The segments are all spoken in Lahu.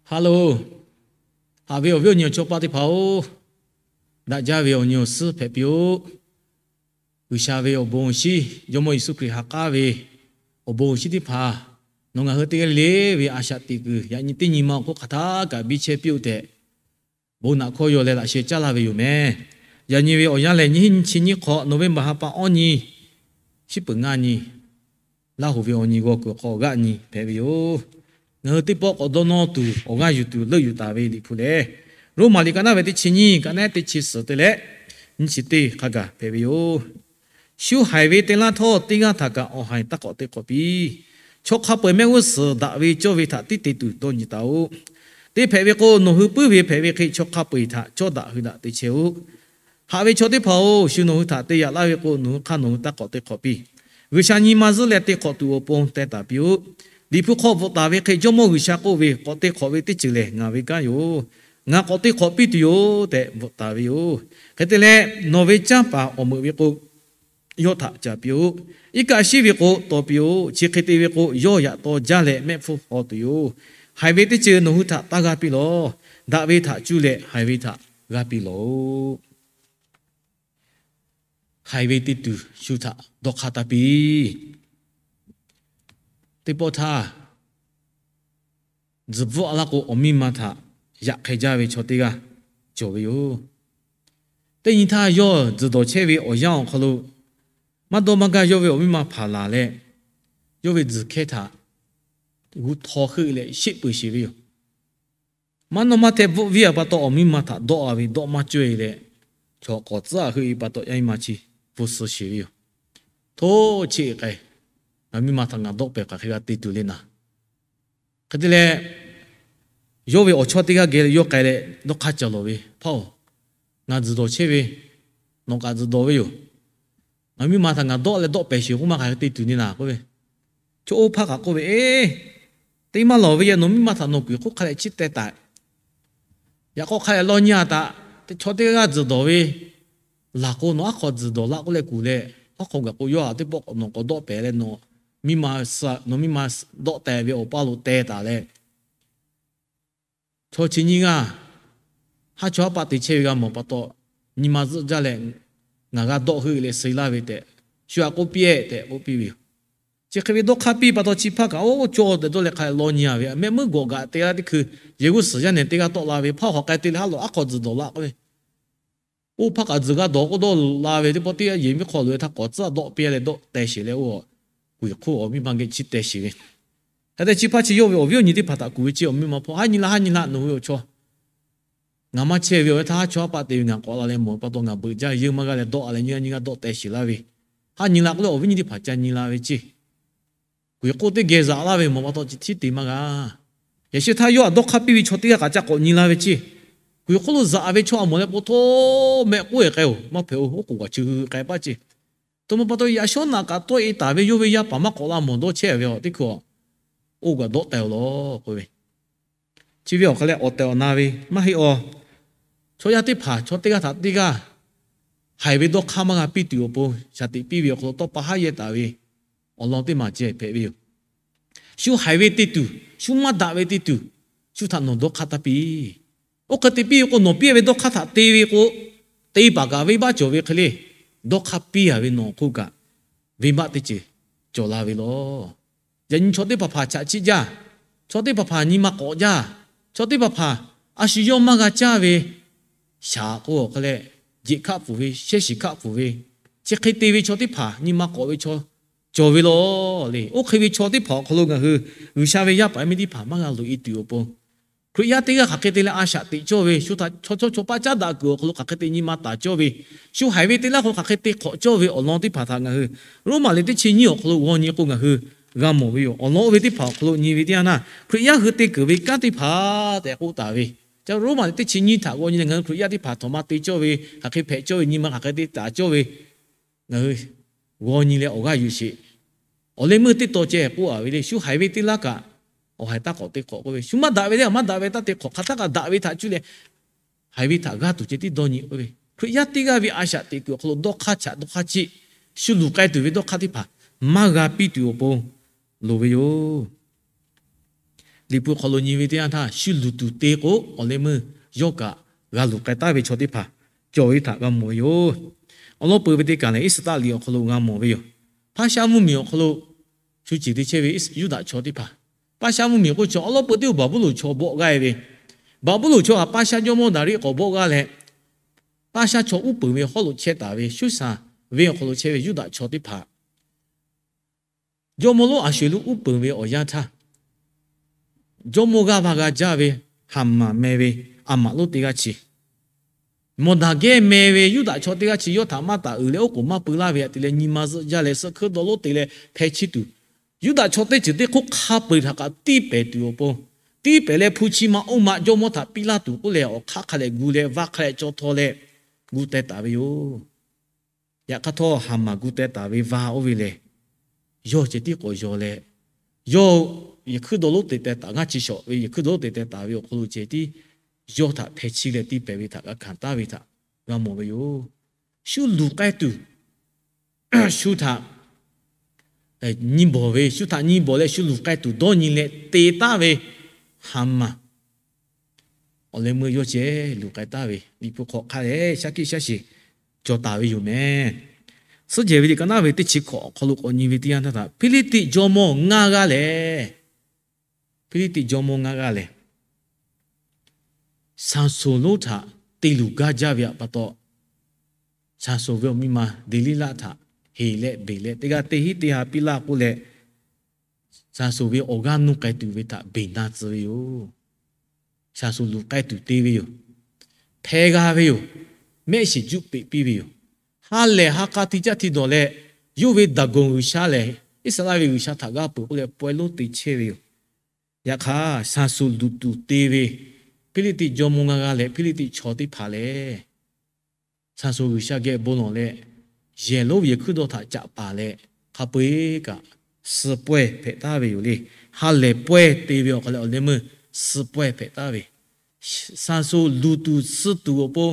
Hello, haꞈ ve awˬ viˉ awˬ nyi awˬ chawˇ paˆ teˇ hpaˍ-oˬ, daꞈ jaˇ ve awˬ nyi awˬ suhˉ hpehꞈ piˇ-oˆ. G'uiˬsha ve awˬ bon awˬ shinˉ, Jawˇmawˇ Yeˍsuˆ Hkriꞈ ha k'aˉ ve awˬ bon awˬ shinˉ teˇ hpaˍ nawˬ ngaˬ hui teˇ g'aˇ le le ve a shaꞈ teꞈ kuiˬ yaꞈ nyi teˇ nyi ma awˬ hk'oˆ hk'aˬ htaˇ kaꞈ biˇ chehˇ piˇ-oˆ tehꞈ, bon naꞈ hkawˇ yaw leh laꞈ sheh caˉ laˇ ve yoˬ meh. Yaꞈ nyi ve awˬ yanˇ lehˬ, nyiˇ hinˉ nyiˇ chi nyiˇ hk'awꞈ, November ha pa awˇ nyi, shiˉ peuˬ ngaˇ nyi, Laˇ hoꞈ ve awˬ nyi g'aw kuiˬ hk'aw g'aˆ nyi hpehꞈ ve yoˬ. Ngaˬ hui teˇ pawˆ k'awꞈ dawˇ nawˇ tuˬ awˬ g'aˇ yuˬ tuˬ leuˆ yuˬ taˍ ve Liꞈ hpu lehˬ, Roˉmaꞈ liꞈ ka naˉ ve teˇ chi nyiˇ, ka naˉ teˇ chi suhˍ te leh nyiˇ chi teˇ hk'a gaˬ hpehꞈ ve yoˬ. Shu haiˬ ve te laˇ htawˇ, teˇ g'aˇ htaꞈ kaꞈ awˬ haiˬ taˇ k'awꞈ te hk'awꞈ piˇ. Chaw hk'a peu-eˬ mehˆ g'uˇ suhˍ daꞈ ve cawˇ ve htaꞈ tiˉ te tuˬ dawˇ nyi taˍ-oꞈ. Teˇ hpehꞈ ve k'o, nawˬ hui puiˉ ve hpehꞈ ve hk'e chaw hk'a peu-eˬ htaꞈ cawˇ daꞈ hui daꞈ te chehˇ-oˆ. Haꞈ ve chaw teˇ hpaˍ-oˬ, shu nawˬ hui htaꞈ te yaꞈ laˇ ve k'o, nawˬ hui hk'aˇ nawˬ hui taˇ k'awꞈ te hk'awꞈ piˇ. G'uiˬsha nyi ma zuhˆ leh te hk'awꞈ tuˬ awˬ pon teh taˍ piˇ-oˆ. Liꞈ hpu hk'aw bvuhꞈ taˍ ve hk'e, Jawˇmawˇ G'uiˬsha k'oˆ ve, k'awꞈ te hk'awꞈ ve teˇ ceuˬ lehˬ ngaˬ ve kanˉ yoˬ. Ngaˬ k'awꞈ te hk'awꞈ piˇ tuˬ yoˬ tehꞈ bvuhꞈ taˍ ve yoˬ. Hk'e te leh, nawˬ ve canˇ paˍ awˬ meuꞈ ve k'o, yawˇ htaꞈ caˍ piˇ-oˆ. Iˉ kaˆ shiˉ ve k'o, taw piˇ-oˆ. Chi hk'e te ve k'o, yawˇ yaꞈ taw jaˇ leh mehˆ hpfuhˇ haw tuˬ yoˬ. Haiˬ ve teˇ ceuˬ nawˬ hui htaꞈ taˇ g'aˇ piˇ lawˬ. Daꞈ ve htaꞈ cuˇ leh haiˬ ve htaꞈ g'aˇ piˇ lawˬ-oꞈ. Haiˬ ve te tuˬ shu htaꞈ dawˇ hk'aˇ taˇ piˇ. Teˇ pawˆ htaˇ, tzuhˬ bvuhˆ a laˇ k'o, awˬ miˇ ma htaꞈ yaꞈ hk'e jaˇ ve chaw teˇ g'aˇ cawˬ ve yoˬ. Teˇ nyi htaˇ, yawˇ tzuhˬ dawˬ chehˇ ve awˬ yanˇ awˬ hk'aw lo, maˇ dawˇ maˇ gaˇ yawˇ ve awˬ miˇ ma hpanˍ laˬ leh, yawˇ ve tzuhˬ hkehˇ htaꞈ g'uˇ htaw heuˆ leh sheˆ peuˬ sheˍ ve yoˬ. Maˇ nawˇ maˇ hteh bvuhˆ viˇ a pa taw, awˬ miˇ ma htaꞈ dawˆ a ve dawˆ maˇ cawˇ e leh, chaw k'awˍ tcuhˉ a heuˆ e pa taw, yaˇ miˇ ma chi pfuhˇ suh sheˍ ve yoˬ. Hto, chi k'ai, ngaˬ miˇ ma htaꞈ ngaˬ dawˆ pehˍ hk'aˬ hk'e g'a te tuˬ le naˍ. Hk'e te leh, yawˇ ve awˬ chawˇ teˇ g'aˇ geh leh yawˇ k'ai leh dawˇ hk'aˇ ca lawˬ ve, Hpaˇ-oˬ, ngaˬ tzuhˬ dawˬ chehˇ ve, nawˬ kaꞈ tzuhˬ dawˬ ve yoˬ. Ngaˬ miˇ ma htaꞈ ngaˬ dawˆ leh dawˆ pehˍ sheˍ k'oˆ maˇ hk'aˬ hk'e te tuˬ le naˍ k'oˆ ve. Chaw oˇ hpaˇ kaꞈ k'oˆ ve, Eˬ, te maˇ lawˬ ve yehˬ, nawˬ miˇ ma htaꞈ nawˬ kuiˬ hk'oˆ hk'a leh chiˇ teh taˍ. Yaꞈ k'aw hk'a leh law nyi a taꞈ, chaw teˇ g'aˇ tzuhˬ dawˬ ve laˬ k'o, nawˬ aˉ hk'aw tzuhˬ dawˬ laˆ k'oˆ leh kuˬ leh, aˉ hk'aw gaˬ k'o, yawˇ htaꞈ teˇ pawˆ k'awꞈ nawˬ k'awꞈ dawˆ pehˍ leh, nawˬ miˇ ma, nawˬ miˇ ma dawˆ teh ve awˬ paˇ lo teh taˍ leh, chaw chi nyiˇ g'aˇ haˉ chawˇ haˉ paˆ te chehˇ ve g'a mawˬ pa taw, nyi ma zuhˆ jaˇ leh, ngaˬ g'a dawˆ heuˆ leh suh laˇ ve tehꞈ, shu aꞈ k'oˆ piˇ-eˬ tehꞈ k'oˆ piˇ ve yoˬ. Chi hk'e ve dawˇ hk'aˇ piˇ pa taw, chi hpaˇ kaꞈ oˇ cawˇ tehꞈ dawˇ leh hk'a leh law nyi a ve, mehˆ muiˉ gawˬ gaꞈ te laˇ teˇ hkui, yehˬ g'uˇ suhˍ yaˇ nehˬ teˇ g'aˇ tawˆ la ve, Hpaˇ hk'aˬ k'ai te leh haˉ lawˬ aˉ hk'aw tzuhˬ dawˬ laˆ k'oˆ ve. Oˇ hpaˇ kaꞈ tzuhˬ g'a dawˬ k'oˆ dawˇ laˬ ve teˇ pawˆ teˇ yanˇ, yehˬ miˉ hk'aw loꞈ e htaˇ k'awꞈ tcuhˉ dawˆ piˇ leh dawˆ teh sheˍ leh, oˇ kuiˬ hk'oˆ awˬ miˇ ma geh chiˇ teh sheˍ ve. Hk'e te chi hpaˇ chi yawˇ ve awˬ viˉ awˬ nyi teˇ hpaˍ htaꞈ kuˬ ve chi, awˬ miˇ ma hpawˇ haˉ nyi la, haˉ nyi la, nawˬ hui awˬ chaw ngaˬ maˇ chehˇ ve awˬ e htaˇ haˉ chawˇ haˉ paˆ te ve ngaˬ k'awꞈ la leh mawˬ pa taw, ngaˬ beuꞈ jaˇ ve, yeuˇ maˇ g'aˇ leh dawˆ a leh nyiˇ g'aˇ nyiˇ g'aˇ dawˆ teh sheˍ laˇ ve. Haˉ nyi la k'oˆ leh awˬ viˉ nyi teˇ hpaˍ ca nyi la ve ceˇ. Kuiˬ hk'oˆ teˇ geh zaꞈ laˇ ve mawˬ pa taw, chi tiˉ te maˇ g'a. Yaꞈ sheh htaˇ yawˇ htaꞈ dawˇ hk'aˇ piˇ ve chaw teˇ g'aˇ kaꞈ ca k'awꞈ nyi la ve ceˇ. Kuiˬ hk'oˆ lo zaꞈ ve chaw a mawˬ leh k'o, Hto, mehˆ k'oˆ-e k'ai-oˬ, maˇ hpehꞈ-oˬ, oˉ k'oˍ kaꞈ chi hui k'ai paˇ ceˇ. Hto ma pa taw, yaꞈ shawˉ naꞈ kaꞈ tawˆ e taˍ ve yawˇ ve yaˇ paˍ maˇ k'awꞈ la mawˬ dawˇ chehˇ ve teˇ hkui, oˇ kaꞈ dawˆ teh-oˬ lawˬ k'oˆ ve. Chi ve awˬ hk'aw leh awˬ tehˬ awˬ na ve maˇ heˆ-oˬ. Chaw yaˇ teˇ hpaˍ chaw teˇ g'aˇ htaꞈ teˇ g'aˇ haiˬ ve dawˇ hk'aˇ maˇ g'a piˇ tuˬ awˬ pon shaˍ tiꞈ piˇ ve awˬ hk'aw lo tawˇ pa haˉ yehˇ taˍ ve awˬ lawn teˇ maˬ ceh hpehꞈ ve yoˬ. Shu haiˬ ve te tuˬ, shu maˇ daꞈ ve te tuˬ, shu htaꞈ nawˬ dawˇ hk'aˇ taˇ piˇ. Oˇ hk'e te piˇ ve k'o, nawˬ piˇ ve dawˇ hk'aˇ htaꞈ te ve k'o, te paˍ kaꞈ venˇbaˆ cawˬ ve hk'e le, dawˇ hk'aˇ piˇ a ve nawˬ hk'oˆ kaꞈ venˇbaˆ teˇ ceuˬ cawˬ la ve lawˬ. Yaꞈ nyi chaw teˇ hpaˍ hpaˍ chaꞈ chiˆ jaˇ, chaw teˇ hpaˍ hpaˍ nyi ma k'awꞈ jaˇ, chaw teˇ hpaˍ hpaˍ a shu yawˇ maˇ g'a caˇ ve, shaˍ k'o awˬ hk'e leh, jeꞈ hkaˆ pfuhˍ ve, shehˇ shiˍ hkaˆ pfuhˍ ve, chi hk'e te ve chaw teˇ hpaˍ nyi ma k'awꞈ ve chaw cawˬ ve lawˬ le. Oˇ hk'e ve chaw teˇ hpaˍ awˬ hk'aw lo ngaˬ hui G'uiˬsha ve yaˇ paˍ yaˇ miˇ teˇ hpaˍ maˇ g'a loꞈ e tuˬ awˬ pon, Hkriꞈ yaˇ teˇ g'aˇ hk'aˬ hk'e te leh a shaꞈ teꞈ cawˇ ve, shu htaꞈ chaw chaw chaw paˆ caˉ daꞈ kuiˬ awˬ hk'aw lo hk'aˬ hk'e te nyi ma taˍ cawˇ ve, shu haiˬ ve te laˇ hk'aw hk'aˬ hk'e te hk'awꞈ cawˇ ve awˬ lawn teˇ hpaˍ htaꞈ ngaˬ hui Roˉmaꞈ liꞈ teˇ chi nyiˇ awˬ hk'aw lo g'aw nyi k'o, ngaˬ hui g'a mawˬ ve yoˬ. Awˬ lawn oˇ ve teˇ hpaˍ awˬ hk'aw lo nyi ve teˇ yanˇ htaˇ, Hkriꞈ yaˇ hui te keunˍ ve kanˉ teˇ hpaˍ tehꞈ k'oˆ taˍ ve, ca Roˉmaꞈ liꞈ teˇ chi nyiˇ htaꞈ g'aw nyi leh ngaˬ hui Hkriꞈ yaˇ teˇ hpaˍ htaꞈ ma te cawˇ ve, hk'aˬ hk'e hpehꞈ cawˇ ve, nyi ma hk'aˬ hk'e te taˍ cawˇ ve, ngaˬ hui g'aw nyi leh awˬ g'aˇ yuˬ sheˍ. Awˬ leh meuˇ teˇ taw ceh k'oˆ a ve le, shu haiˬ ve te laˇ kaꞈ, awˬ haiˬ taˇ k'awꞈ te hk'awꞈ k'oˆ ve, shu maˇ daꞈ ve te maˇ daꞈ ve taˇ te hk'awꞈ, hk'aˬ htaˇ kaꞈ daꞈ ve htaꞈ cuˇ leh haiˬ ve htaꞈ g'aˇ tuˬ ceh tiˉ dawˇ nyi k'oˆ ve. Hkriꞈ yaˇ teˇ g'aˇ ve a shaꞈ teꞈ kuiˬ awˬ hk'aw lo dawˇ hk'aˇ chaꞈ dawˇ hk'aˇ chiˆ, shu luˬ k'ai tuˬ ve dawˇ hk'aˇ teˇ hpaˍ maˇ g'a piˇ tuˬ awˬ pon loˍ ve yoˬ. Liꞈ hpu hk'aw lo nyi ve teˇ yanˇ htaˇ, shu luˬ tuˬ te k'o, awˬ leh meuˇ yawˇ kaꞈ g'a luˬ k'ai taˉ ve chaw teˇ hpaˍ cawˬ ve htaꞈ g'a mawˬ ve yoˬ. Awˬ lawn peuˬ ve teˇ kaˬ lehˬ, Iˉsaˍreˍlaˆ liꞈ awˬ hk'aw lo g'a mawˬ ve yoˬ. Paˇshaˆ mvuhˇmiˬ awˬ hk'aw lo shu ceuˬ te chehˇ ve Yuˇdaꞈ chaw teˇ hpaˍ, Paˇshaˆ mvuhˇmiˬ k'oˆ chaw awˬ lawn peuˬ teˇ oˇ Baˍbuˍlonˍ chaw bawˆ g'aˇ ve, Baˍbuˍlonˍ chaw htaꞈ Paˇshaˆ jawˇmawˇ Daˍriˆ k'awꞈ bawˆ g'aˇ leh, Paˇshaˆ chaw uˉ peunˍ ve hawˉ lo chehˇ taˍ ve Suˇsaˍ venˇ awˬ hk'aw lo chehˇ ve Yuˇdaꞈ chaw teˇ hpaˍ, jawˇmawˇ lonˉ Aˍsuˍweˍ lonˉ uˉ peunˍ ve awˬ yanˇ htaˇ, jawˇmawˇ g'aˇ va g'a jaˇ ve Haˍmaˍ meh ve a maꞈ lonˉ teˇ g'aˇ chi, Mawˬdaˍgehˇ meh ve Yuˇdaꞈ chaw teˇ g'aˇ chi yawˇ htaꞈ maˇ taˍ uiˍ leh oˉ k'oˍ maˇ peu laˇ ve htaꞈ te leh nyi ma zuhˆ jaˇ leh suh hkuiˉ dawˇ lonˉ te leh hpeh chiˇ tuˬ, Yuˇdaꞈ chaw teˇ ceuˬ teˇ hk'oˆ hk'a peu-eˬ htaꞈ kaꞈ tiˇ pehˍ tuˬ awˬ pon, tiˇ pehˍ leh hpu chi ma oˇ ma jawˇmawˇ htaꞈ piˇ laˇ tuˬ k'oˆ leh awˬ hk'aˇ hk'a leh gu leh va hk'a leh caw htaw leh gu teh taˍ ve yoˬ. Yaꞈ hk'aˇ htawˇ, Haˍmaˍ gu teh taˍ ve va oˇ ve lehˬ, yawˇ ceh tiˉ k'awꞈ yaw leh, yawˇ yehˬ hkuiˉ dawˇ lonˉ te teh taˍ, ngaˇ chi shawˍ ve yehˬ hkuiˉ dawˇ lonˉ te teh taˍ ve awˬ hk'aw lo ceh tiˉ yawˇ htaꞈ hpeh chiˇ leh tiˇ pehˍ ve htaꞈ g'a hkanˍ taˍ ve htaꞈ g'a mawˬ ve yoˬ. Shu luˬ k'ai tuˬ, shu htaꞈ nyi bawˬ ve, shu htaꞈ nyi bawˬ leh shu luˬ k'ai tuˬ dawˇ nyi leh te taˍ ve Haˍmaˍ awˬ leh meuˇ yawˇ ceh luˬ k'ai taˍ ve Liꞈ hpu hk'aw hk'a leh shaˉ hkiˆ shaˉ sheˍ cawˬ taˍ ve yoˬ meh. Suhˉ jehˬ ve liꞈ ka naˉ ve teˇ chi hkawꞈ awˬ hk'aw lo k'awꞈ nyi ve teˇ yanˇ htaˇ htaꞈ, Hpiˇliˇtiˆ jawˇmawˇ ngaˇ g'aˇ lehˬ, Hpiˇliˇtiˆ jawˇmawˇ ngaˇ g'aˇ lehˬ, Saˍsonˍ lonˉ htaꞈ te luˬ gaˇ jaˇ ve pa taw, Saˍsonˍ ve awˬ miˇ ma Deˍliˇlaˆ htaꞈ heˍ leh beˬ leh teˇ g'aˇ teˇ hinˉ teˇ ha piˇ laˇ k'oˆ leh, Saˍsonˍ ve awˬ g'aˇ nuˇ k'ai tuˬ ve htaꞈ beˬ na tcuh ve yoˬ. Saˍsonˍ luˬ k'ai tuˬ te ve yoˬ. Hpeh g'a ve yoˬ. Mehˆ shiˍ juˆ peꞈ piˇ ve yoˬ. Ha lehˬ ha k'a hti caˇ hti dawˬ leh, yawˇ ve Daˍgonˍ g'uiˬsha lehˬ Iˉsaˍreˍlaˆ ve g'uiˬsha htaꞈ g'aˇ peuˬ k'oˆ leh pawehˇ lonˉ te chehˇ ve yoˬ. Yaꞈ hk'aˇ, Saˍsonˍ luˬ tuˬ te ve Hpiˇliˇtiˆ jawˇmawˇ ngaˇ g'aˇ leh Hpiˇliˇtiˆ chaw teˇ hpaˍ lehˬ, Saˍsonˍ g'uiˬsha geh bon lawˬ leh, yehˬ lonˉ ve yehˬ hkuiˉ dawˇ htaꞈ caꞈ paˍ leh, hk'a peu-eˬ kaꞈ suh pawehˇ hpehꞈ taˍ ve yoˬ le. Ha lehˬ pawehˇ te ve awˬ hk'aw leh awˬ leh meuˇ suh pawehˇ hpehꞈ taˍ ve, Saˍsonˍ luˬ tuˬ suh tuˬ awˬ pon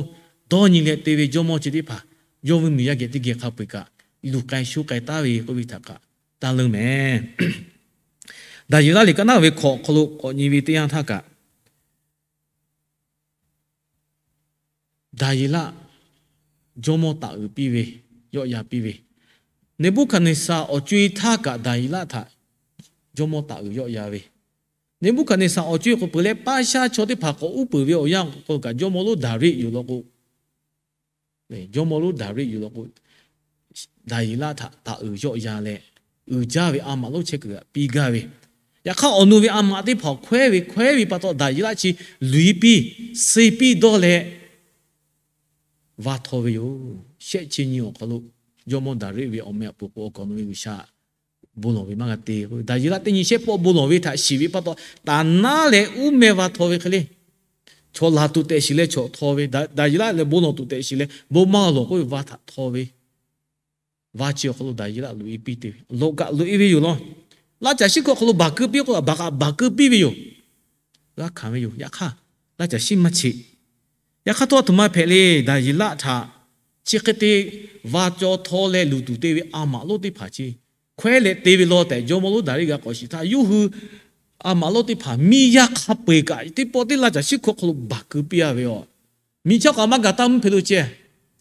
dawˇ nyi leh te ve jawˇmawˇ chi teˇ hpaˍ, yawˇ ve mvuhˇmiˬ yaˇ geh teˇ geh hk'a peu-eˬ kaꞈ luˬ k'ai shuˉ k'ai taˍ ve k'oˆ ve htaꞈ kaꞈ taˇ leuˉ meh. Daˍyeˍlaˆ liꞈ ka naˉ ve hkawꞈ awˬ hk'aw lo k'awꞈ nyi ve teˇ yanˇ htaˇ kaꞈ, Daˍyeˍlaˆ jawˇmawˇ taˍ uiˍ piˇ ve, yawˆ yan piˇ ve, Neˍbuˆhkaˍneˍsaˍ awˬ co-e htaˇ kaꞈ Daˍyeˍlaˆ htaꞈ jawˇmawˇ taˍ uiˍ yawˆ yan ve, Neˍbuˆhkaˍneˍsaˍ awˬ co-e k'o peuˬ leh Paˇshaˆ chaw teˇ hpaˍ k'awꞈ uˉ peunˍ ve awˬ yanˇ k'o kaꞈ jawˇmawˇ lonˉ Daˍriˆ yoˬ law k'o, jawˇmawˇ lonˉ Daˍriˆ yoˬ law k'o, Daˍyeˍlaˆ htaꞈ taˍ uiˍ yawˆ yan leh, uiˍ jaˇ ve a maꞈ lonˉ chehˇ kuiˬ htaꞈ piˇ gaˇ ve. Yaꞈ hk'aˇ awˬ nu ve a maꞈ teˇ hpaˍ hkawehˉ ve hkawehˉ ve pa taw Daˍyeˍlaˆ chi luˬ-e piˇ, suh piˇ dawˇ leh va htaw ve yoˬ. Shehˆ chi nyi awˬ hk'aw lo jawˇmawˇ Daˍriˆ ve awˬ meh awˬ pon k'o awˬ kaˍ awˬ nu ve G'uiˬsha bon lawˬ ve maˇ g'a te. Daˍyeˍlaˆ teˇ nyi shehˆ pawˆ bon lawˬ ve htaꞈ shiˍ ve pa taw, taˍ naˉ leh uˉ meh va htaw ve hk'e le. Chaw laˬ tuˬ tehꞈ shiˍ leh chawꞈ htaw ve, Daˍyeˍlaˆ lehˬ bon lawˬ tuˬ tehꞈ shiˍ leh bon maˇ lawˬ k'oˆ ve va htaꞈ htaw ve, va chi awˬ hk'aw lo Daˍyeˍlaˆ loꞈ-e piˇ te ve, lawꞈ kaꞈ loꞈ-e ve yoˬ law. Laˇ caˬ shiˉ hkawˇ awˬ hk'aw lo baˬ keu piˇ k'o, baˬ kaꞈ baˬ keu piˇ ve yoˬ. G'a hkanˍ ve yoˬ. Yaꞈ hk'aˇ, laˇ caˬ shiˉ maˇ cheꞈ. Yaꞈ hk'aˇ htawˇ, a htoꞈ ma hpehꞈ le. Daˍyeˍlaˆ htaꞈ chi hk'e te va caw htaw leh luˬ tuˬ te ve a maꞈ lonˉ teˇ hpaˍ chi hkawehˉ leh te ve law tehꞈ jawˇmawˇ lonˉ Daˍriˆ g'a k'awꞈ shiˍ htaˇ, yawˇ hui a maꞈ lonˉ teˇ hpaˍ miˇ yaˇ hk'a peu-eˬ kaꞈ teˇ pawˆ teˇ laˇ caˬ shiˉ hkawˇ hk'aw lo baˬ keu piˇ-a ve yoˬ. Miˬ chaˇ k'aꞈ maˇ gaˬ taˇ mvuhˇ hpe lo ceh,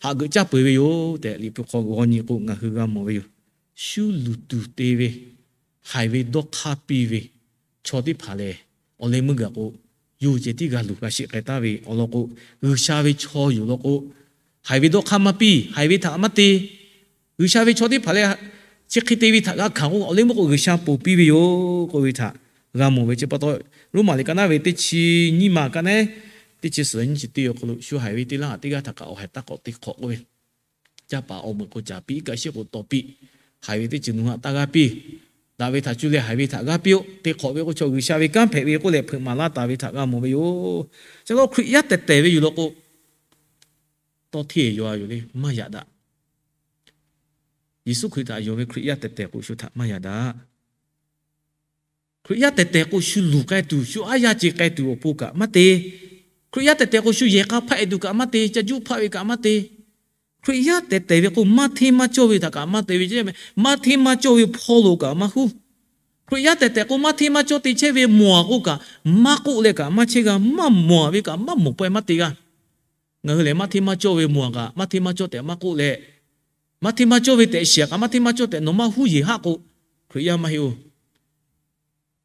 haꞈ geuꞈ caˇ peuˬ ve yoˬ tehꞈ Liꞈ hpu hk'aw g'aw nyi k'o ngaˬ hui g'a mawˬ ve yoˬ. Shu luˬ tuˬ te ve, haiˬ ve dawˇ hk'aˇ piˇ ve chaw teˇ hpaˍ lehˬ, awˬ leh meuˇ gaˬ k'o, yawˇ ceh tiˉ g'a luˬ g'a sheˆ k'ai taˍ ve awˬ lawn k'o, G'uiˬsha ve chaw yoˬ law k'o, haiˬ ve dawˇ hk'aˇ maˇ piˇ, haiˬ ve htaꞈ maˇ te. G'uiˬsha ve chaw teˇ hpaˍ lehˬ, chi hk'e te ve htaꞈ g'a hkanˍ k'o, awˬ leh meuˇ k'o G'uiˬsha ponˬ piˇ ve yoˬ k'oˆ ve htaꞈ g'a mawˬ ve chi pa taw, Roˉmaꞈ liꞈ ka naˉ ve teˇ chi nyiˇ ma ka naˉ, teˇ chi suhˍ nyiˇ chi teˇ awˬ hk'aw lo shu haiˬ ve teˇ laˇ teˇ g'aˇ htaꞈ kaꞈ awˬ haiˬ taˇ k'awꞈ te hk'awꞈ k'oˆ ve, caˇ paˍ awˬ meuꞈ k'o caˍ piˇ, iˉ kaˆ shiˉ k'o tawˍ piˇ, haiˬ ve teˇ ceuˬ nu haꞈ taˇ g'aˇ piˇ. Daꞈ ve htaꞈ cuˇ leh haiˬ ve htaꞈ g'aˇ piˇ-oˆ. Te hk'awꞈ ve k'o chaw G'uiˬsha ve kanˉ hpehꞈ ve k'oˆ leh hpeuꞈ maˍ laˇ taˍ ve htaꞈ g'a mawˬ ve yoˬ. Chi k'o Hkriꞈ yaˇ tehˬ tehˬ ve yoˬ law k'o, tawˇ hteˇ yaw-a yoˬ le, maˇ yaꞈ daꞈ. Yeˍsuˆ Hkriꞈ htaꞈ yonˍ ve Hkriꞈ yaˇ tehˬ tehˬ k'o shu htaꞈ maˇ yaꞈ daꞈ. Hkriꞈ yaˇ tehˬ tehˬ k'o shu luˬ k'ai tuˬ, shu aˉ yaˇ ce k'ai tuˬ awˬ pon kaꞈ maˇ te. Hkriꞈ yaˇ tehˬ tehˬ k'o shu yehˬ k'a hpaˆ-e tuˬ kaꞈ maˇ te, ca juˇ hpaˆ ve kaꞈ maˇ te. Hkriꞈ yaˇ tehˬ tehˬ ve k'o maˇ hteˇ maˇ cawˇ ve htaꞈ kaꞈ maˇ te ve ce, maˇ hteˇ maˇ cawˇ ve hpawˇ lo kaꞈ maˇ huˉ. Hkriꞈ yaˇ tehˬ tehˬ k'o, maˇ hteˇ maˇ cawˇ te chehˇ ve mawˬ aꞈ k'oˆ kaꞈ maˇ k'oˆ leh kaꞈ, maˇ chehˇ g'a, maˇ mawˬ ve kaꞈ maˇ mawˬ pawehˇ maˇ te g'a. Ngaˬ hui lehˬ, maˇ hteˇ maˇ cawˇ ve mawˬ aꞈ kaꞈ maˇ hteˇ maˇ cawˇ tehꞈ maˇ k'oˆ leh, maˇ hteˇ maˇ cawˇ ve tehꞈ shiˍ aꞈ kaꞈ maˇ hteˇ maˇ cawˇ tehꞈ nawˬ maˇ huˉ yeˬ haˆ k'o, Hkriꞈ yaˇ maˇ heˆ-oˬ.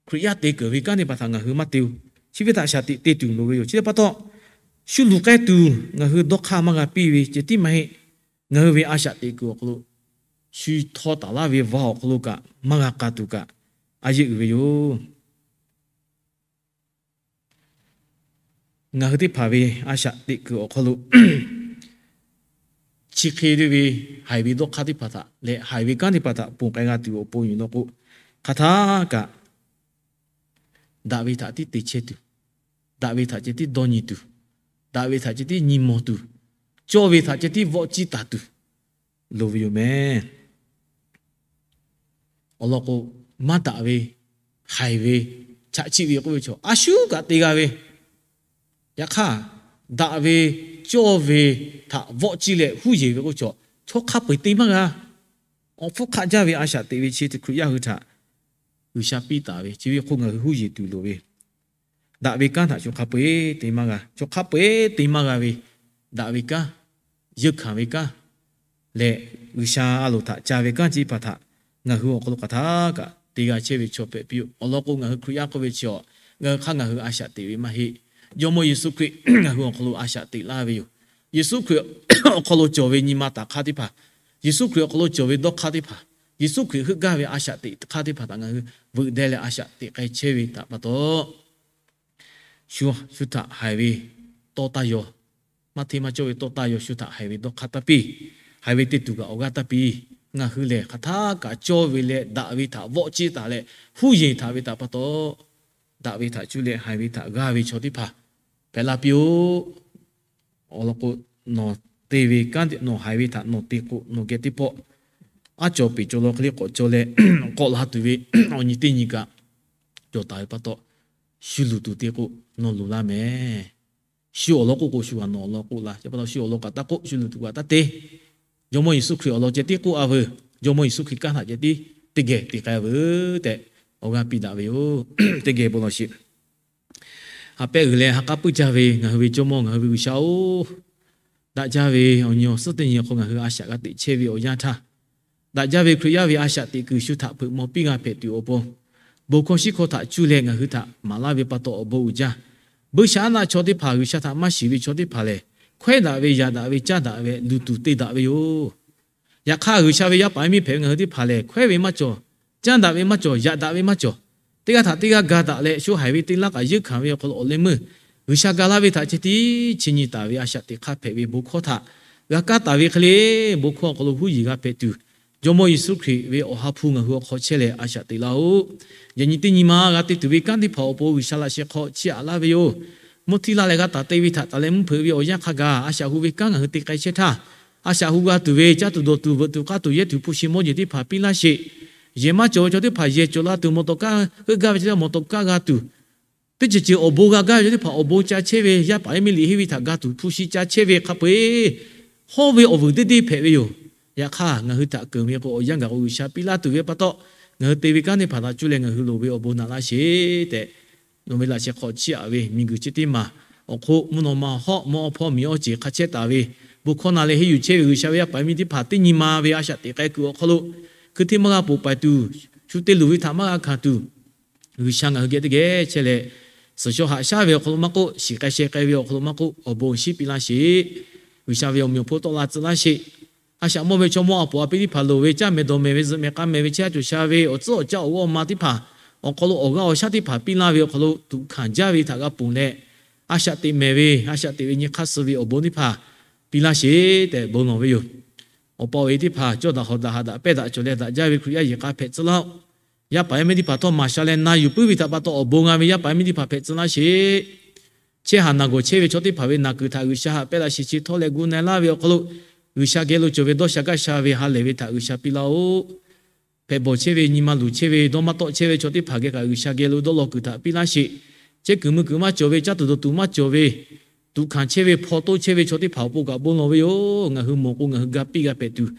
Hkriꞈ yaˇ te keunˍ ve kanˉ teˇ hpaˍ htaꞈ ngaˬ hui maˇ te-oˬ. Chi ve htaꞈ shaˍ tiꞈ te tuˬ loˍ ve yoˬ. Chi htaꞈ pa taw, shu luˬ k'ai tuˬ ngaˬ hui dawˇ hk'aˇ maˇ g'a piˇ ve ceh tiˉ maˇ heˆ. Ngaˬ hui ve a shaꞈ teꞈ kuiˬ awˬ hk'aw lo, shu htawˇ taˍ laˇ ve vaˇ awˬ hk'aw lo kaꞈ maˇ g'a k'a tuˬ kaꞈ a yeˆ uiˍ ve yoˬ. Ngaˬ hui teˇ hpaˍ ve a shaꞈ teꞈ kuiˬ awˬ hk'aw lo, chi hk'e ve haiˬ ve dawˇ hk'aˇ teˇ hpaˍ htaꞈ leh haiˬ ve kanˉ teˇ hpaˍ htaꞈ ponˬ k'ai g'a tuˬ awˬ pon yoˬ law k'o, hk'aˬ htaˇ kaꞈ daꞈ ve htaꞈ tiˉ te chehˇ tuˬ, daꞈ ve htaꞈ ceh tiˉ dawˇ nyi tuˬ, daꞈ ve htaꞈ ceh tiˉ nyi mawˬ tuˬ, cawˇ ve htaꞈ ceh tiˉ vawˆ ciˇ taˍ tuˬ loˍ ve yoˬ meh. Awˬ lawn k'o, maˇ daꞈ ve, haiˬ ve, chaꞈ chiˆ ve k'oˆ ve chaw a shu kaꞈ te g'a ve. Yaꞈ hk'aˇ, daꞈ ve, cawˇ ve htaꞈ vawˆ ciˇ leh huˉ yeˬ ve k'oˆ ve chaw, chaw hk'a peu-eˬ te maˇ g'a. Awˬ hpfuhˇ hk'aˆ jaˇ ve a shaꞈ teꞈ ve chi teˇ Hkriꞈ yaˇ hui htaꞈ G'uiˬsha piˇ taˍ ve, chi ve hk'oˆ ngaˬ hui huˉ yeˬ tuˬ loˍ ve, daꞈ ve kanˉ htaꞈ chaw hk'a peu-eˬ te maˇ g'a, chaw hk'a peu-eˬ te maˇ g'a ve, daꞈ ve kanˉ, yeunˇ hkanˍ ve kanˉ leh, G'uiˬsha a loˍ htaꞈ ca ve kanˉ chi teˇ hpaˍ htaꞈ ngaˬ hui awˬ hk'aw lo hk'aˬ htaˇ kaꞈ te g'a chehˇ ve chaw hpehꞈ piˇ-oˆ. Awˬ lawn k'o, ngaˬ hui Hkriꞈ yaˇ k'oˆ ve chi awˬ, ngaˬ hui hk'aˇ ngaˬ hui a shaꞈ teꞈ ve maˇ heˆ. Jawˇmawˇ Yeˍsuˆ Hkriꞈ ngaˬ hui awˬ hk'aw lo a shaꞈ teꞈ laˇ ve yoˬ. Yeˍsuˆ Hkriꞈ awˬ hk'aw lo cawˬ ve nyi ma taˍ hk'aˇ teˇ hpaˍ, Yeˍsuˆ Hkriꞈ awˬ hk'aw lo cawˬ ve dawˇ hk'aˇ teˇ hpaˍ, Yeˍsuˆ Hkriꞈ heuˆ gaˇ ve a shaꞈ teꞈ hk'aˇ teˇ hpaˍ htaꞈ ngaˬ hui veuꞈ deh leh a shaꞈ teꞈ k'ai chehˇ ve htaꞈ pa taw, shu, shu htaꞈ haiˬ ve tawˇ taˇ yaw, maˇ hteˇ maˇ cawˇ ve tawˇ taˇ yaw, shu htaꞈ haiˬ ve dawˇ hk'aˇ taˇ piˇ, haiˬ ve te tuˬ kaꞈ awˬ g'aˇ taˇ piˇ. Ngaˬ hui lehˬ, hk'aˬ htaˇ kaꞈ cawˇ ve leh daꞈ ve htaꞈ vawˆ ciˇ taˍ leh, huˉ yeˬ htaꞈ ve htaꞈ pa taw, daꞈ ve htaꞈ cuˇ leh haiˬ ve htaꞈ g'aˇ ve chaw teˇ hpaˍ hpehꞈ la piˇ-oˆ. Awˬ lawn k'o, nawˬ te ve kanˉ, nawˬ haiˬ ve htaꞈ nawˬ te k'o, nawˬ geh teˇ pawˆ aˉ cawˬ peˬ cawˬ law hk'e le k'awꞈ cawˬ leh, k'awꞈ la tuˬ ve awˬ nyi teˇ nyi kaꞈ cawˬ taˍ ve pa taw, shu luˬ tuˬ te k'o, nawˬ luˬ laˇ meh. Shu awˬ lawn k'oˆ k'o, shu g'a nawˬ awˬ lawn k'oˆ la. Chi pa taw shu awˬ lawn kaꞈ taˇ k'oˆ, shu luˬ tuˬ kaꞈ taˇ te. Jawˇmawˇ Yeˍsuˆ Hkriꞈ awˬ lawn ceh tiˉ k'oˆ-a veuˬ. Jawˇmawˇ Yeˍsuˆ Hkriꞈ kanˉ htaꞈ ceh tiˉ teˇ geh te k'ai-a veuˬ tehꞈ awˬ g'aˇ piˇ daꞈ ve yoˬ. Teˇ geh bon lawˬ sheˍ. Ha pehˆ g'uiˬ leh ha k'aˉ puiˉ jaˇ ve ngaˬ hui ve Jawˇmawˇ, ngaˬ hui ve G'uiˬsha-oˬ, daꞈ jaˇ ve awˬ nyi awˬ suhˉ teˇ nyi awˬ hk'aw ngaˬ hui a shaꞈ g'a teꞈ chehˇ ve awˬ yanˇ htaˇ, daꞈ jaˇ ve Hkriꞈ yaˇ ve a shaꞈ teꞈ kuiˬ shu htaꞈ hpeuꞈ maw piˇ g'a hpehꞈ tuˬ awˬ pon, bon hkawˇ shiˉ hkawˇ htaꞈ cuˇ leh ngaˬ hui htaꞈ maˍ laˇ ve pa taw awˬ bon uiˍ jaˇ. Buiˇshaˆaˉnaˆ chaw teˇ hpaˍ, G'uiˬsha htaꞈ maˇ shiˍ ve chaw teˇ hpaˍ lehˬ, hkawehˉ daꞈ ve, yaꞈ daꞈ ve, caˇ daꞈ ve, luˬ tuˬ te daꞈ ve yoˬ. Yaꞈ hk'aˇ, G'uiˬsha ve yaˇ paˍ yaˇ miˇ hpehꞈ ve ngaˬ hui teˇ hpaˍ lehˬ, hkawehˉ ve maˇ cawˬ, caˇ daꞈ ve maˇ cawˬ, yaꞈ daꞈ ve maˇ cawˬ. Teˇ g'aˇ htaꞈ teˇ g'aˇ ga daꞈ leh shu haiˬ ve teˇ laˇ kaꞈ yeunˇ hkanˍ ve awˬ hk'aw lo awˬ leh meuˇ, G'uiˬsha ga laˇ ve htaꞈ ceh tiˉ chi nyi taˍ ve a shaꞈ teꞈ hk'aˇ hpehꞈ ve bon hkawˇ htaꞈ g'a kaˇ taˍ ve hk'e le, bon hkawˇ awˬ hk'aw lo huˉ yeˬ g'a hpehꞈ tuˬ, Jawˇmawˇ Yeˍsuˆ Hkriꞈ ve awˬ ha hpu ngaˬ hui awˬ hk'aw chehˇ leh a shaꞈ teꞈ laˇ-oˆ. Yaꞈ nyi teˇ nyi ma g'a te tuˬ ve kanˉ teˇ hpaˍ awˬ pon G'uiˬsha laꞈ sheh hk'aw chiˇ aꞈ laˇ ve yoˬ. Mvuhˇ htiˇ laˇ leh g'a taˍ te ve htaꞈ taˍ leh mvuhˇ hpeuꞈ ve awˬ yanˇ hk'a gaˬ, a shaꞈ hu ve kanˉ ngaˬ hui te k'ai chehˇ htaˇ, a shaꞈ hu g'a tuˬ ve caˇ tuˬ dawˬ tuˬ veuꞈ tuˬ k'aˇ tuˬ yehˇ tuˬ hpu shi mawˇ jeˬ teˇ hpaˍ piˇ laˇ sheˍ. Yehˬ maˇ cawˬ ve chaw teˇ hpaˍ yehˬ cawˬ la tuˬ, mawˬ tawˍ kaˇ heuˆ gaˇ ve chaw teˇ hpaˍ mawˬ tawˍ kaˇ g'a tuˬ, teˇ ceuˬ ceuˬ awˬ bon g'a gaˇ ve chaw teˇ hpaˍ awˬ bon ca chehˇ ve, yaˇ paˍ yaˇ miˇ liꞈ henˇ ve htaꞈ ga tuˬ hpu shi ca chehˇ ve hk'a peu-eˬ, hawˉ ve awˬ vuiˬ deˇ deˇ hpehꞈ ve yoˬ. Yaꞈ hk'aˇ, ngaˬ hui htaꞈ keunˍ ve k'o, awˬ yanˇ gaˬ k'o G'uiˬsha piˇ laˇ tuˬ ve pa taw, ngaˬ hui te ve kanˉ teˇ hpaˍ htaꞈ cuˇ leh ngaˬ hui loˍ ve awˬ bon naꞈ laˇ sheˍ tehꞈ, nawˬ ve laꞈ sheh hk'aw chiˇ aꞈ ve miˬguiˬ chi teˇ maˬ awˬ hk'oˆ mvuhˇ naw ma hawˉ mawˇ awˬ hpawˇ miˬ awˬ ceˬ hk'a chehˇ taˍ ve, bon hkawˇ na leh henˇ yuˬ chehˇ ve G'uiˬsha ve yaˇ paˍ yaˇ miˇ teˇ hpaˍ teˇ nyi ma ve a shaꞈ teꞈ k'ai kuiˬ awˬ hk'aw lo, hkui hteˇ maˇ g'a poˬ paiˍ tuˬ, shu te luˬ ve htaꞈ maˇ g'a hkanˍ tuˬ, G'uiˬsha ngaˬ hui geh teˇ geh chehˇ leh, suhˍ shaw haꞈ shaˉ ve awˬ hk'aw lo maˇ k'oˆ, shiˍ k'ai sheh k'ai ve awˬ hk'aw lo maˇ k'oˆ, awˬ bon shiˉ piˇ laˇ sheˍ. G'uiˬsha ve awˬ meꞈ awˬ hponˇ tawˆ la tcuh laˇ sheˍ. A shaꞈ mawˇ ve chaw mawˇ a poˍ a piˇ teˇ hpaˍ loˍ ve caˇ mehˍ dawˬ mehˍ ve zuhꞈ mehˍ k'a mehˍ ve chehˇ a cawˬ sha ve awˬ tcuhˉ awˬ caˇ awˬ g'aˇ awˬ ma teˇ hpaˍ awˬ hk'aw lo awˬ g'aˇ awˬ shaˉ teˇ hpaˍ piˇ laˇ ve awˬ hk'aw lo tuꞈ hkanˍ jaˇ ve htaꞈ g'a ponˬ leh, a shaꞈ teꞈ mehˍ ve, a shaꞈ teꞈ ve nyi hk'aˇ suh ve awˬ bon teˇ hpaˍ piˇ laˇ sheˍ tehꞈ bon lawˬ ve yoˬ. Awˬ pa awˬ e teˇ hpaˍ cawˇ daꞈ hawˍ daꞈ haꞈ daꞈ pehˇ daꞈ cawˬ leh daꞈ jaˇ ve Hkriꞈ yaˇ yehˬ k'a hpehꞈ tcuh laˇ-oˆ. Yaˇ paˍ yaˇ miˇ teˇ hpaˍ htawˇ maˍ sha leh na yuˬ puiˉ ve htaꞈ pa taw awˬ bon g'a ve yaˇ paˍ yaˇ miˇ teˇ hpaˍ hpehꞈ tcuh laˇ sheˍ. Chehˇ haˍ naˬ gawˬ chehˇ ve chaw teˇ hpaˍ ve naˬ kuiˬ htaꞈ G'uiˬsha haꞈ pehnˇ laˇ sheˍ. Chi htawˇ leh gu na laˇ ve awˬ hk'aw lo G'uiˬsha geh lo cawˬ ve dawˇ sha gaˇ sha ve ha lehˬ ve htaꞈ G'uiˬsha piˇ laˇ-oˆ. Hpehꞈ bawˬ chehˇ ve, nyi ma luˬ chehˇ ve, dawˇ maˇ tawˆ chehˇ ve chaw teˇ hpaˍ geh kaꞈ G'uiˬsha geh lo dawˇ law kuiˬ htaꞈ piˇ laˇ sheˍ. Chehˇ kuiˬ mui kuiˬ maˇ cawˬ ve, caˇ tuˬ dawˬ tuˬ maˇ cawˬ ve, tuꞈ hkanˍ chehˇ ve, hpaw toˇ chehˇ ve chaw teˇ hpaˍ awˬ pon kaꞈ bon lawˬ ve yoˬ. Ngaˬ hui mawˬ k'o ngaˬ hui ga piˇ g'a hpehꞈ tuˬ,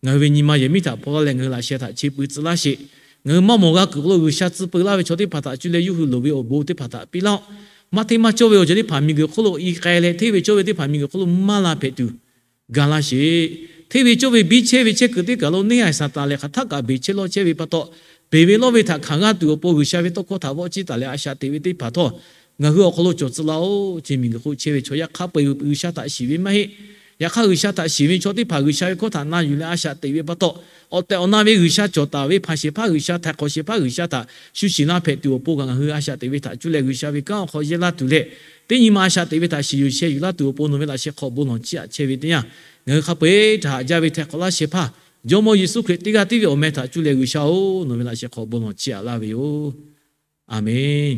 ngaˬ hui ve nyi ma yehˬ miˉ htaꞈ hpaw laˇ leh ngaˬ hui laꞈ sheh htaꞈ che pui tcuh laˇ sheˍ. Ngaˬ hui maˇ mawˬ g'a kuiˬ hk'aw lo G'uiˬsha tcuh peu laˇ ve chaw teˇ hpaˍ htaꞈ cuˇ leh yawˇ hui loˍ ve awˬ bon teˇ hpaˍ htaꞈ piˇ laˇ-oˆ. Maˇ hteˇ maˇ cawˇ ve awˬ ceuˬ teˇ hpaˍ miˬguiˬ hk'oˆ lo i k'ai leh, hteˇ ve cawˇ ve teˇ hpaˍ miˬguiˬ hk'oˆ lo maˇ la hpehꞈ tuˬ ga laˇ sheˍ. Hteˇ ve cawˇ ve biˇ chehˇ ve chehˇ kuiˬ teˇ kaˬ lo neˇ haiˬ Saˍtanˍ lehˬ hk'aˬ htaˆ kaꞈ beˬ chehˇ lawˇ chehˇ ve pa taw, beˬ ve lawˇ ve htaꞈ hkanˍ g'a tuˬ awˬ pon G'uiˬsha ve tawˇ hkawˇ htaꞈ vawˆ ciˇ taˍ leh a shaꞈ teꞈ ve teˇ hpaˍ htawˇ, ngaˬ hui awˬ hk'aw lo cawˬ tcuh laˇ-oˆ. Chi miˬguiˬ hk'oˆ chehˇ ve chaw yaꞈ hk'aˇ peu-eˬ G'uiˬsha htaꞈ shiˍ ve maˇ heˆ. Yaꞈ hk'aˇ, G'uiˬsha htaꞈ shiˍ ve chaw teˇ hpaˍ G'uiˬsha ve hkawˇ htaꞈ na yuˬ leh a shaꞈ teꞈ ve pa taw, awˬ tehˬ awˬ na ve G'uiˬsha cawˬ taˍ ve hpanˍ shehˍ hpaˇ G'uiˬsha, htaiˍ hk'awꞈ shehˍ hpaˇ G'uiˬsha htaꞈ shu shiˍ laˇ hpehꞈ tuˬ awˬ pon kaꞈ, ngaˬ hui a shaꞈ teꞈ ve htaꞈ cuˇ leh G'uiˬsha ve kanˉ awˬ hk'aw yehˇ laˇ tuˬ leh, teˇ nyi ma a shaꞈ teꞈ ve htaꞈ shiˍ yuˬ sheh yuˬ laˇ tuˬ awˬ pon nawˬ ve laꞈ sheh hk'aw bon lawˬ chiˇ aꞈ chehˇ ve teˇ yanˇ, ngaˬ hui hk'a peu-eˬ htaꞈ haꞈ jaˇ ve hteh hk'awꞈ laˇ shehˍ hpaˇ, Jawˇmawˇ Yeˍsuˆ Hkriꞈ teˇ g'aˇ tiˉ ve awˬ meh htaꞈ cuˇ leh G'uiˬsha-oˬ, nawˬ ve laꞈ sheh hk'aw bon lawˬ chiˇ aꞈ laˇ ve yoˬ. Aˬmenˍ.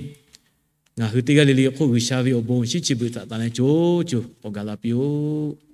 Ngaˬ hui teˇ g'aˇ le le hk'oˆ G'uiˬsha ve awˬ bon shinˉ chi beuꞈ htaꞈ taˍ leh co co k'awꞈ gaˬ la piˇ-oˆ.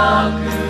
a kuiˬ